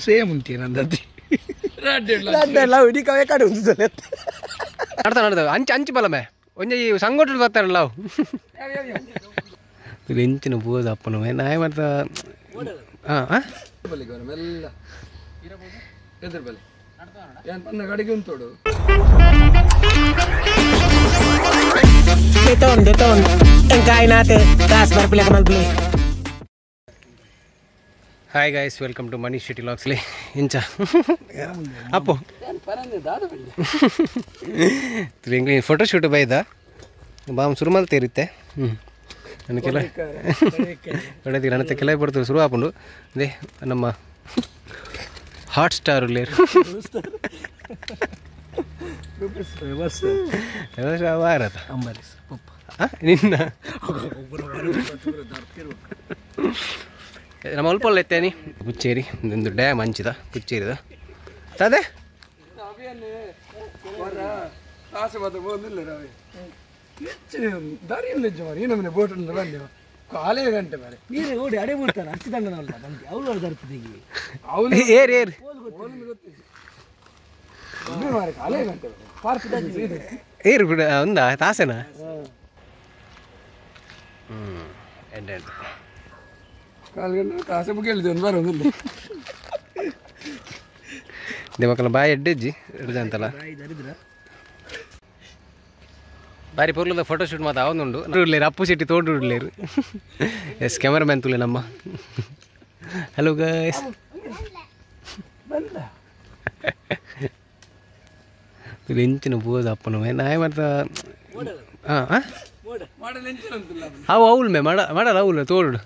Same ಉಂಟು ನಂದತಿ love ಇಡೀ ಕವೆ ಕಡೆ ಉಂಟು ನಡ್ತಾ ನಡ್ದ ಅಂಚೆ ಅಂಚು ಬಲಮೆ ಒಂಜಿ ಸಂಗೋಟು ಬರ್ತಾರಲ್ಲ ಅವು ಎಂಚಿನ ಪೂದ ಅಪ್ಪನ ನಾಯಿ ಮಾತ್ರ. ಹಾಂ ಹಾಂ Hi guys, welcome to Manish Shetty ಲಾಕ್ಸ್ಲಿ. ಇಂಚ ಅಪ್ಪು ಫೋಟೋ ಶೂಟ್ ಬೈದ ಬಾಮ್ ಶುರು ಮಲ್ತೇರಿತ್ತೆ. ಹ್ಞೂ ನನ್ನ ಕೆಲ ಒಳ್ಳೆದಿಲ್ಲ ನನ್ನ ಕೆಲ ಬರ್ತದೆ ಶುರು ಆಪುಂಡು. ಅದೇ ನಮ್ಮ ಹಾಟ್ ಸ್ಟಾರ್ ಉಳ್ಳೇರು ವಾರದ ನಿನ್ನ ನಮ್ಮ ಅಲ್ಪ ಎತ್ತೇನಿ ಪುಚ್ಚೇರಿ ಒಂದು ಡ್ಯಾಮ್ ಹಂಚಿದ ಪುಚ್ಚೇರಿದ ತದೆ ಏರು ಬಿಡ ಒಂದಾ ತಾಸೇನಾ. ಹ್ಞೂ ಎಡ್ಡೆ ಎಡ್ಡೆ ದೇವಕ್ಕಲ್ಲ ಬಾಯಿ ಎಡ್ಡೆಜ್ಜಿ ಎಡ್ದೆ ಅಂತಲ್ಲ ಬಾರಿ ಪೊರ್ಲದ ಫೋಟೋ ಶೂಟ್ ಮಾತ್ರ ಅವನುಂಡು ಉಳ್ಳೇರು ಅಪ್ಪು ಶೆಟ್ಟಿ ತೋಡು ಉಳ್ಳೇರು. ಎಸ್ ಕ್ಯಾಮರಾಮ್ಯಾನ್ ತುಲೆ ನಮ್ಮ. ಹಲೋ ಗೈಸ್, ಎಂಚಿನ ಪೂದ ಅಪ್ಪನ ನಾಯಿ ಮಾತ್ರ. ಹಾಂ ಹಾಂ ಅವು ಅವಳು ಮೇ ಮಾಡ ಮಾಡಲ್ಲ ಅವಳು ತೋಡು.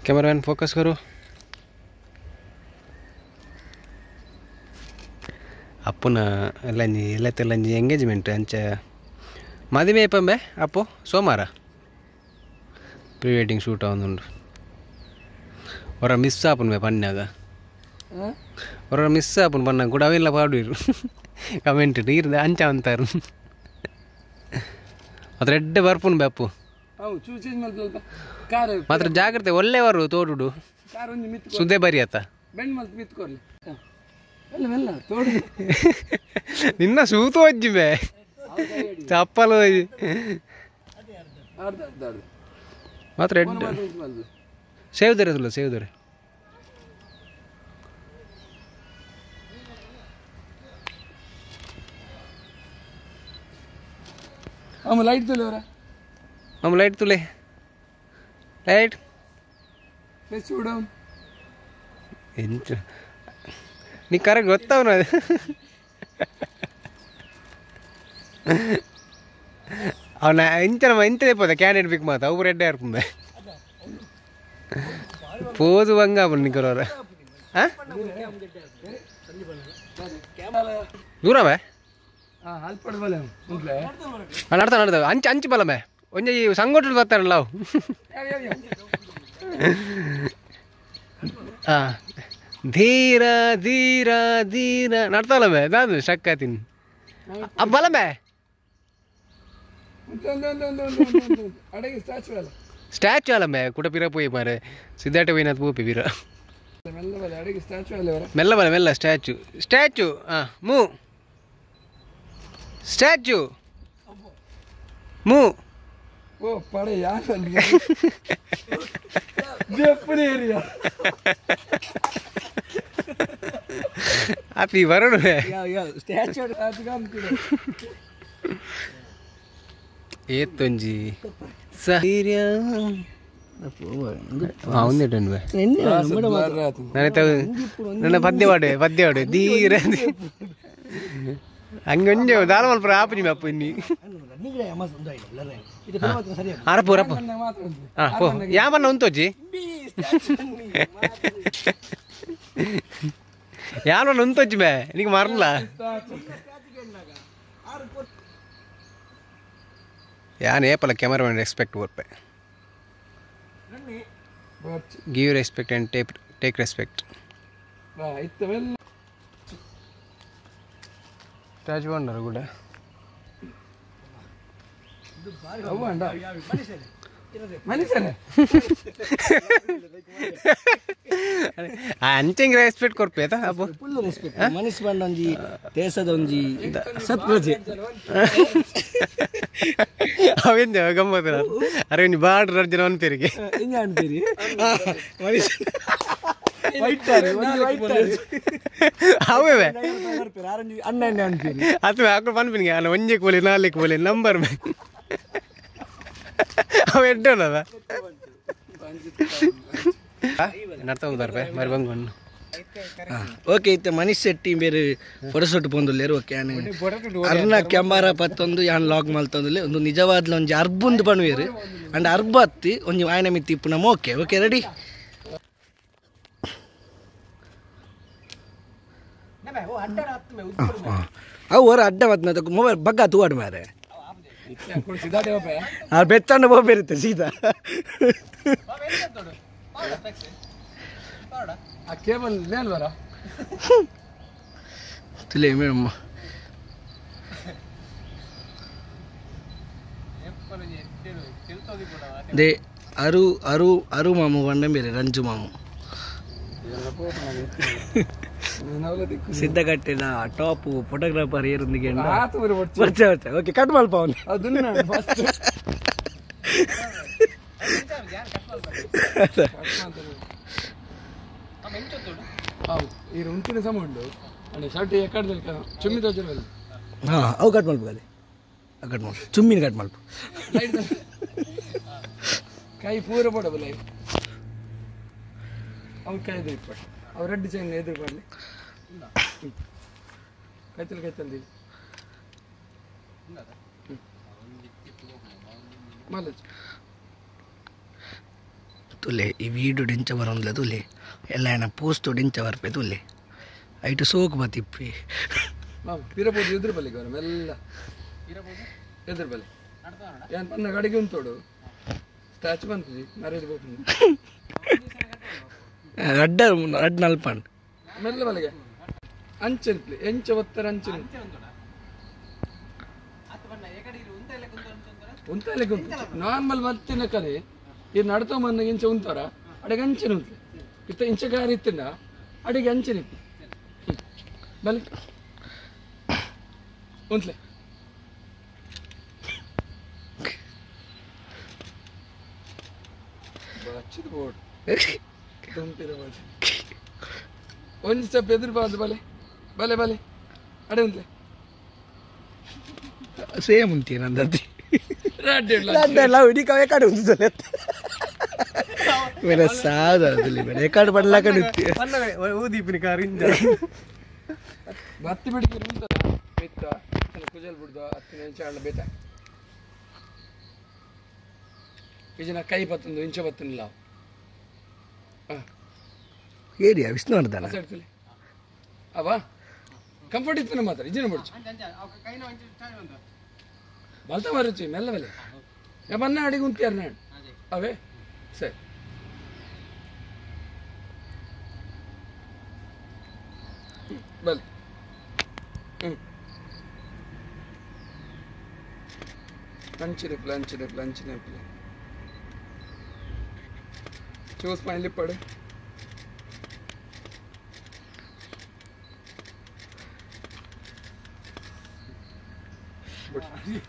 ಕ್ಯಾಮರಾಮ್ಯಾನ್ ಫೋಕಸ್ ಕರು. ಅಪ್ಪನ ಎಲ್ಲಂಜಿ ಎಲ್ಲತ್ತೆಲ್ಲಂಜಿ ಎಂಗೇಜ್ಮೆಂಟ್ ಅಂಚ ಮದುವೆ ಪಂಬೆ ಅಪ್ಪು ಸೋಮವಾರ ಪ್ರೀ ವೆಡ್ಡಿಂಗ್ ಶೂಟ್ ಆವೊಂದುಂಡು. ಹೊರ ಮಿಸ್ ಆಪುಂಡು ಪನ್ನಾಗ ಹೊರ ಮಿಸ್ ಆಪುಂಡು ಪನ್ನಾಗ ಕೂಡ ಅವೆಲ್ಲ ಪಾಡುವಿರು ಕಮೆಂಟ್ ನೀರ್ದ ಅಂಚ ಅಂತಾರು ಮಾತ್ರ ಎಡ್ಡೆ ಬರ್ಪುಂಡು ಬೆ ಅಪ್ಪು. ಮಾತ್ರ ಜಾಗ್ರತೆ ಒಳ್ಳೆವರು ತೋಡುಡು ಸುದ್ದೆ ಬರಿ ಆತ ನಿನ್ನ ಸೂತು ಅಜ್ಜಿ ಬೇ ಚಪ್ಪಲು ಮಾತ್ರ ಎಡ್ಡೆ ಸೇವ್ದರೆ ಅಲ್ಲ ಸೇವ್ದರೆ. ಲೈಟ್ ತುಲೆ ನಮ್ಮ ಲೈಟ್ ತುಲೆ ಲೈಟ್ ಎಂಚ ನೀ ಕರೆಕ್ಟ್ ಗೊತ್ತವನು ಅದು. ಅವನ ಇಂಚನ ಇಂಚದೇ ಪೋದ ಕ್ಯಾಂಡಿಡೇಟ್ ಬೇಕು ಮಾತ ಅವು ರೆಡ್ಡೆ ಇರ್ಪುಂಬೆ ಪೋದು ಬಂಗ ಅವನು ನಿಕ್ಕರವ್ರ. ಹಾಂ ದೂರವೇ ನಡ್ತಾ ನಡ್ದ ಅಂಚೆ ಅಂಚು ಬಲಮೆ ಒಂಜಿ ಸಂಗೋಟು ಬರ್ತಾರಲ್ಲ ಅವು. ಹಾಂ ಧೀರ ಧೀರ ಧೀರ ನಡ್ತಾಲಮೆ ದಾದು ಶಕ್ಕಾತೀನಿ ಬಲಮೆ ಸ್ಟ್ಯಾಚು ಅಲ್ಲಮೆ ಕುಟ ಪಿರ ಪೋಯಿ ಮಾರೆ ಸಿದ್ಧಾರ್ಥ ಪೋಯಿನ ಪೋಪಿ ಪಿರ ಮೆಲ್ಲ ಬಲ ಮೆಲ್ಲ ಸ್ಟ್ಯಾಚು ಸ್ಟ್ಯಾಚು. ಹಾಂ ಮೂ ಸ್ಟ್ಯಾಚು ಮೂ ಓ ಪಡೆ ಯಾರು ಅತಿ ಬರೋಣ ಏತ್ತೊಂಜಿ ನನ್ನ ಪದ್ಯ ಪಾಡುವೆ ಪದ್ಯ ಪಾಡುವೆ ಧೀರ ಹಂಗೊಂಜೆ ದಾಲ ಮಲ್ಪ ಆಪುಜಿ ಅಪ್ಪು ಇನ್ನಿ ಅರಪು ರಪ್ಪು. ಹಾಂ ಪೋ ಯಾಮನ್ನ ಉಂತೋಜಿ ಯಾವನ್ನ ಉಂತೋಜಿ ಬೇ ನಿಂಗೆ ಮರಲ್ಲ. ಯಾನ್ ಏಪಲ ಕ್ಯಾಮರಾಮನ್ ರೆಸ್ಪೆಕ್ಟ್ ಕೊರ್ಪೆ. Give respect and take respect. Statue ಬಂಡಾರ ಕೂಡ. ಅಂಚೆಂಗ್ respect ಕೊರ್ಪೇತ ಅಪ್ಪು full respect Manish ಬಂಡೊಂಜಿ ದೇಶದೊಂಜಿ ಸತ್ಪ್ರಜೆ ಅವೇಂಜ ಗಮ್ಮತ್ ಅರೆ ಒಂಜಿ ಬಾಡ್ ರಡ್ಡ್ ಜನ ಅನ್ಪೇರಿಗೆ ಇಂಜ ಅನ್ಪೇರಿ ಮನೀಶ್ ಅವೇ ಅಣ್ಣ ಅನ್ಪೇರಿ ಅಥವಾ ಹಾಕೊಂಡು ಪನ್ಪಿನಿಗೆ ಅಲ್ಲ ಒಂಜೆ ಕೋಲಿ ನಾಲ್ಕು ಕೋಲಿ ನಂಬರ್ ಅವ ಎಡ್ಡೋನದ ನಡ್ತಾ ಮರಿ ಬಂದು ಓಕೆ ಇತ್ತೆ ಮನೀಶ್ ಶೆಟ್ಟಿ ಬೇರೆ ಫೋಟೋಶೂಟ್ ಪೋಂದುಲ್ಲೇರು ಓಕೆ ಯಾನ್ ಅರ್ನ ಕ್ಯಾಮರಾ ಪತ್ತೊಂದು ಯಾನ್ ಲಾಗ್ ಮಲ್ತೊಂದುಲ್ಲೆ ಒಂದು ನಿಜವಾದ್ಲ ಒಂಜಿ ಅರ್ಬುಂದು ಪಣುವೇರು ಅಂಡ್ ಅರ್ಬ ಅತ್ತಿ ಒಂಜಿ ಆಯನ ಮಿತ್ತಿ ಇಪ್ಪು ನಮ್ಮ okay okay ready ಅವು ಹೊರ ಅಡ್ಡ ಬತ್ನ ಮೊಬೈಲ್ ಬಗ್ಗ ತೂವಾಡು ಮಾರೆ ಬೆತ್ತಂಡ ಹೋಗ್ಬೇರುತ್ತೆ ಸೀದಾ ಆ ಕೇಬಲ್ ಮೇಲ್ ಬರ ತುಲೆ ಮೇಡಮ್ they ಅರು ಅರು ಅರು ಮಾಮು ಬಂಡ ಬೇರೆ ರಂಜು ಮಾಮು ಸಿದ್ಧಗಟ್ಟಿನ ಟಾಪು ಫೋಟೋಗ್ರಾಫರ್ ಏರೊಂದಿಗೆ ಬರ್ಚೆ ಬರ್ಚೆ ಓಕೆ ಕಟ್ ಮಲ್ಪ ಅವನು ಅದನ್ನ ಫಸ್ಟ್ ಈ ಉಂಟಿನ ಸಮ ಉಂಡು ಅಂದ್ರೆ ಶರ್ಟ್ ಎಕ್ಕಡ್ದಲ್ಲಿ ಚುಮ್ಮಿ ತೋಚಿರಲ್ಲ ಹಾಂ ಅವು ಕಟ್ ಮಲ್ಪ ಅದೇ ಕಟ್ ಮಲ್ಪ ಚುಮ್ಮಿನ ಕಟ್ ಮಲ್ಪ ಕೈ ಪೂರ ಪಡಬ ಲೈಟ್ ಅವ್ನು ಕೈ ಎದುರು ಇಟ್ಪಾಡಿ ಅವ್ರು ರೆಡ್ ಚೈನ್ ಎದುರು ಪಡಲಿ ಕೈತಲ್ ಕೈತಲ್ ಮಲಜ್ ತುಲೆ ಈ ವೀಡಿಯೋ ಡೆಂಚ ಬರೋಂದ್ಲೆ ತುಲೆ ಎಲ್ಲ ಏನ ಪೋಸ್ಟ್ ಡೆಂಚ ಬರ್ಪೆ ತುಲೆ ಐಟು ಸೋಕ್ ಬತ್ತಿಪ್ಪಿ ಪಿರಬೋದು ಎದುರು ಬಲಿಗೆ ಅವರ ಮೆಲ್ಲ ಎದುರು ಬಲಿ ಏನು ಪನ್ನ ಗಡಿಗೆ ಉಂಟೋಡು ಸ್ಟ್ಯಾಚು ಬಂತು ಮ್ಯಾರೇಜ್ ಹೋಗ್ತೀನಿ ಅಡ್ಡ ಅಡ್ಡ ನಲ್ಪಂಡ್ ಮೆಲ್ಲ ಬಲಿಗೆ ಅಂಚೆನ್ಪ್ಲಿ ಎಂಚ ಒತ್ತರ ಅಂಚೆ ಉಂತಲೆಗೆ ಉಂಟು ನಾರ್ಮಲ್ ಮತ್ತಿನ ಕಲೆ ಈ ನಡ್ತೊ ಮನ್ನ ಇಂಚ ಉಂತಾರ ಅಡಿಗೆ ಅಂಚೆನ ಉಂಟು ಇತ್ತ ಇಂಚ ಗಾರಿ ಇತ್ತಿನ ಅಡಿಗೆ ಅಂಚೆನ ಇತ್ತು ಬಲೆ ಉಂಟ್ಲೆ ಬಚ್ಚಿದ ಬೋರ್ಡ್ ದುಂಪಿರಬೋದು ಒಂದು ಸ್ಟೆಪ್ ಎದುರು ಬಾರ್ದು ಬಲೆ ಬಲೆ ಬಲೆ ಅಡೆ ಉಂಟ್ಲೆ ಸೇಮ್ ಉಂಟು ನಂದತಿ ಬೇರೆ ಸಾದ ಬೇರೆ ಎಕಾಡು ಪಡ್ಲಾಕ ಊದೀಪಿನ ಕಾರ್ ಇಂಜ ಬತ್ತಿ ಬಿಡಿಗೆ ಉಂಟಲ್ಲ ಬೆತ್ತ ಕುಜಲ್ ಬಿಡ್ದ ಹತ್ತು ಇಂಚ ಹಣ್ಣ ಬೇತ ಈಜಿನ ಕೈ ಬತ್ತೊಂದು ಇಂಚ ಬತ್ತನಿಲ್ಲ ಏರಿಯಾ ವಿಷ್ಣುವರ್ಧನ ಅವ ಕಂಫರ್ಟ್ ಇತ್ತು ನಮ್ಮ ಮಾತ್ರ ಇಜಿನ ಬಿಡ್ಚು ಬಲ್ತ ಮರುಚಿ ಮೆಲ್ಲ ಮೆಲ್ಲ ಬನ್ನ ಅಡಿಗೆ ಉಂತಿಯಾರ ನಾಡು ಅವೇ ಸರಿ ಬಲೆ ಹ್ಞೂ ಅಂಚಿನ ಅಂಚಿನ ಅಂಚಿನ చూసి ఫైనల్ ఇప్పాడు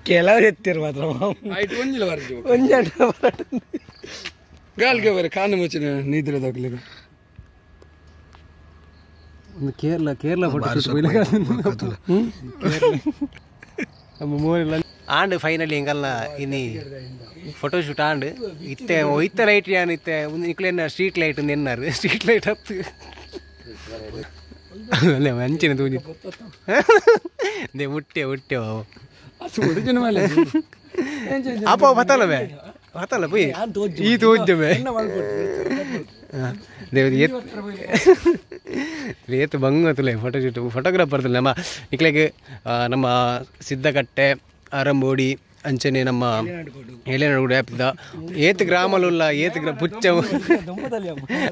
ಕೆಲವರು ಎತ್ತಿರು ಮಾತ್ರ ಆಯ್ತು ಒಂಜಿಲ ಬರಜು ಒಂಜಾಟ ಗಾಲ್ಗೆ ಬರ ಕಾನು ಮುಚ್ಚಿನ ನಿದ್ರೆ ದೊಗ್ಲಿಗೆ ಒಂದು ಕೇರಳ ಕೇರಳ ಫೋಟೋ ನಮ್ಮ ಮೂರೆಲ್ಲ ಆಂಡ್ ಫೈನಲಿ ಎಂಗಲ್ಲ ಇನಿ ಫೋಟೋ ಶೂಟ್ ಆಂಡ್ ಇತ್ತೆ ಇತ್ತೆ ಲೈಟ್ ಯಾನ್ ಇತ್ತೆ ಇಕ್ಲೇನ ಸ್ಟ್ರೀಟ್ ಲೈಟ್ ಎನ್ನಾರು ಸ್ಟ್ರೀಟ್ ಲೈಟ್ ಹತ್ತು ಅಲ್ಲ ಮಂಚಿನ ತೂಜಿ they ಮುಟ್ಟೆ ಮುಟ್ಟೆ ಅಪ್ಪ ಬತ್ತಲ್ಲ ಬೇ ಬತ್ತಲ್ಲ ಪುಯ್ ಈ ತೋಜ್ಜೆ ಏತ್ ಬಂಗ ತುಲೆ photo shoot photographer ತುಲೆ ನಮ್ಮ ನಿಕ್ಲೆಗ್ ನಮ್ಮ ಸಿದ್ದಕಟ್ಟೆ ಅರಂಬೋಡಿ ಅಂಚನೆ ನಮ್ಮ ಎಲೆನಾಡು ಆ್ಯಪ್ದ ಏತ್ ಗ್ರಾಮಲುಲ್ಲ ಏತ್ ಗ್ರಾ ಪುಚ್ಚ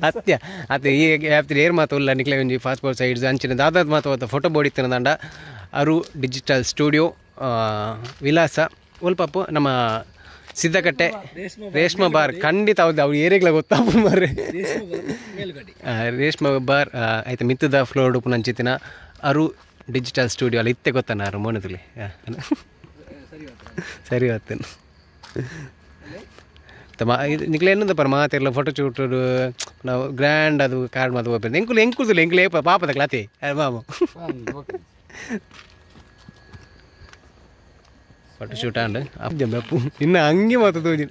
ಅತ್ಯ ಅತ್ತೆ ಈ ಆ್ಯಪ್ ಏರ್ ಮಾತು ಉಲ್ಲ ನಿಕ್ಲೆ ಒಂಜಿ ಪಾಸ್ಪೋರ್ಟ್ ಸೈಡ್ಸ್ ಅಂಚನೆ ದಾದಾದ ಮಾತು ಫೋಟೋ ಬೋರ್ಡ್ ಇತ್ತಿನ ದಂಡ ಅರು ಡಿಜಿಟಲ್ ಸ್ಟುಡಿಯೋ ವಿಲಾಸ ಒಲ್ಪಪ್ಪು ನಮ್ಮ ಸಿದ್ದಕಟ್ಟೆ ರೇಷ್ಮಾ ಬಾರ್ ಖಂಡಿತ ಹೌದು ಅವ್ರು ಏರಿಗ್ಲ ಗೊತ್ತಾಪು ಮಾರ್ರೆ. ರೇಷ್ಮಾ ಬಾರ್ ಆಯ್ತು ಮಿತ್ತದ ಫ್ಲೋರ್ ಉಪ್ಪು ನಂಚಿತ್ತಿನ ಅರು ಡಿಜಿಟಲ್ ಸ್ಟುಡಿಯೋ ಅಲ್ಲಿ ಇತ್ತೆ ಗೊತ್ತಾನ ಅರು ಮೋನದಲ್ಲಿ ಸರಿ ಆತೇನು ತಮ್ಮ ನಿಕ್ಲೆ ಏನಂದ ಪರ ಮಾತಿರ್ಲ ಫೋಟೋ ಶೂಟ್ ನಾವು ಗ್ರ್ಯಾಂಡ್ ಅದು ಕಾರ್ಡ್ ಮಾತು ಹೋಗ್ಬೇಕು ಎಂಕುಲು ಎಂಕುಲು ಎಂಕುಲು ಏಪ ಪಾಪದ ಕ್ಲಾತಿ ಮಾಮ ಫೋಟೋ ಶೂಟ್ ಆಂಡ್ ಅಪ್ಪು ಇನ್ನು ಹಂಗೆ ಮಾತು ತೋಜಿ.